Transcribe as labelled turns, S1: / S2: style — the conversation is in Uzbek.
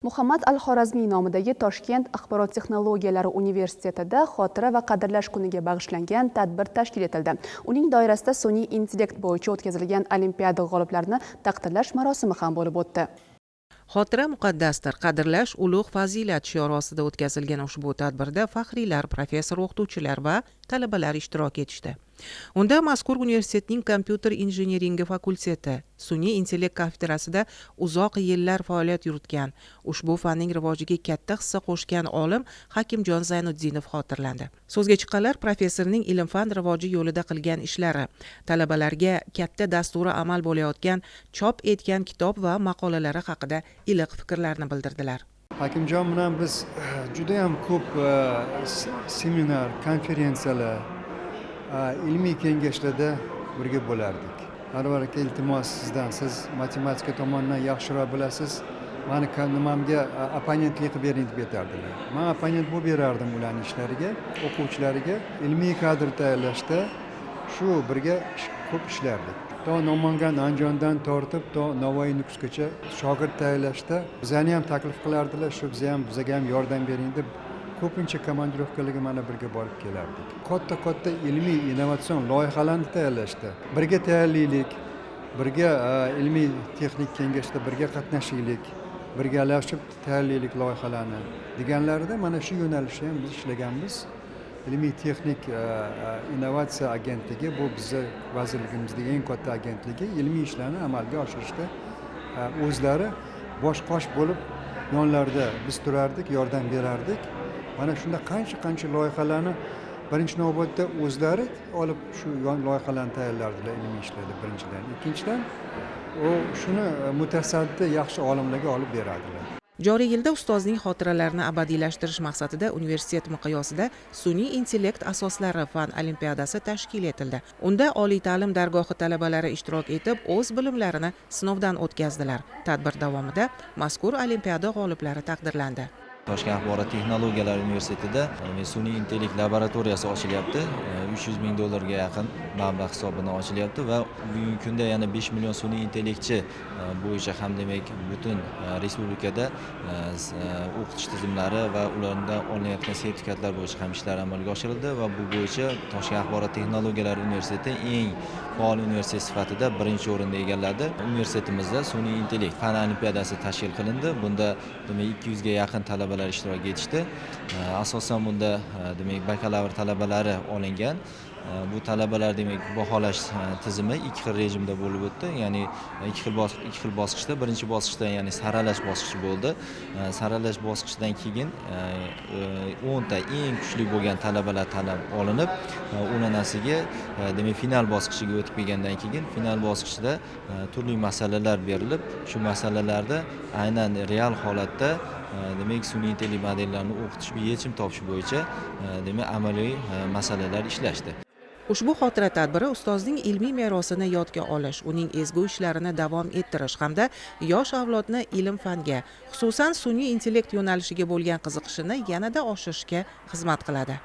S1: Muhammad al-Xorazmiy nomidagi Toshkent axborot texnologiyalari universitetida xotira va qadrlash kuniga bag'ishlangan tadbir tashkil etildi. Uning doirasida sun'iy intellekt bo'yicha o'tkazilgan olimpiada g'oliblarini taqdirlash marosimi ham bo'lib o'tdi.
S2: "Xotira muqaddasdir, qadrlash ulug' fazilat" shiori ostida o'tkazilgan ushbu tadbirda faxriylar, professor o'qituvchilar va talabalar ishtirok etishdi. Unda mazkur universitetning kompyuter injiniringi fakulteti sun'iy intellekt kafedrasida uzoq yillar faoliyat yuritgan, ushbu fanning rivojiga katta hissa qo'shgan olim Hakimjon Zaynutdinov xotirlandi. So'zga chiqqanlar professorning ilm fan rivoji yo'lida qilgan ishlari, talabalarga katta dasturi amal bo'layotgan chop etgan kitob va maqolalari haqida iliq fikrlarni bildirdilar.
S3: Hakimjon bilan biz judayam ko'p seminar, konferensiyalar, ilmiy kengashlarda birga bo'lardik. "Anvar aka, iltimos sizdan, siz matematika tomonidan yaxshiroq bilasiz, mani nimamga opponentlik qilib bering", deb aytardilar. Man opponent bo'lib berardim ularni ishlariga, o'quvchilariga ilmiy kadr tayyorlashda shu birga ko'p ishlardik. To Namangan, Andijondan tortib to Navoiy, Nukusgacha shogird tayyorlashda bizani ham taklif qilardilar, shu biza ham, bizga ham yordam bering deb. Ko'pincha komandirovkalarga mana birga borib kelardik. Katta katta ilmiy innovatsion loyihalarni tayyorlashda birga tayyorlaylik, birga ilmiy texnik kengashda birga qatnashaylik, birgalashib tayyorlaylik loyihalarni deganlarida mana shu yo'nalishda ham biz ishlaganmiz. Ilmiy texnik innovatsiya agentligi, bu bizni vazirligimizdagi eng katta agentligi, ilmiy ishlarni amalga oshirishda o'zlari bosh qosh bo'lib, yonlarida biz turardik, yordam berardik. Mana shunda qancha qancha loyihalarni birinchi navbatda o'zlari olib, shu loyihalarni tayyorlardilar ilmiy ishlarda birinchidan. Ikkinchidan, u shuni mutasaddi yaxshi olimlarga olib beradilar.
S2: Joriy yilda ustozning xotiralarini abadiylashtirish maqsadida universitet miqyosida sun'iy intellekt asoslari fan olimpiadasi tashkil etildi. Unda oliy ta'lim dargohi talabalari ishtirok etib, o'z bilimlarini sinovdan o'tkazdilar. Tadbir davomida mazkur olimpiada g'oliblari taqdirlandi.
S4: Toshkent axborot texnologiyalari universitetida sun'iy intellekt laboratoriyasi ochilyapti. 300 ming dollarga yaqin mablag' hisobidan ochilyapti va bugungi kunda yana 5 million sun'iy intellektchi bo'yicha ham, demak, butun respublikada o'qitish tizimlari va ulardan olinayotgan sertifikatlar bo'yicha ham ishlar amalga oshirildi va bu bo'yicha Toshkent axborot texnologiyalari universiteti eng faol universitet sifatida birinchi o'rinni egalladi. Universitetimizda sun'iy intellekt fan olimpiadasi tashkil qilindi. Bunda, demak, 200ga yaqin talabalar ishtirok etishdi. Asosan bunda demak, bakalavr talabalari olingan. Bu talabalar, demak, baholash tizimi ikki xil rejimda bo'lib o'tdi, ya'ni ikki xil bosqichda. Birinchi bosqichda, ya'ni saralash bosqichi bo'ldi. Saralash bosqichidan keyin 10 ta eng kuchli bo'lgan talabalar tanlab olinib, o'nanasiga demak, final bosqichiga o'tib kelgandan keyin final bosqichida turli masalalar berilib, shu masalalarda aynan real holatda demak, sun'iy intellekt modellarini o'qitish, yechim topish bo'yicha demak, amaliy masalalar ishlashdi.
S2: Ushbu xotira tadbiri ustozning ilmiy merosini yodga olish, uning ezgu ishlarini davom ettirish hamda yosh avlodni ilm fanga, xususan, sun'iy intellekt yo'nalishiga bo'lgan qiziqishini yanada oshirishga xizmat qiladi.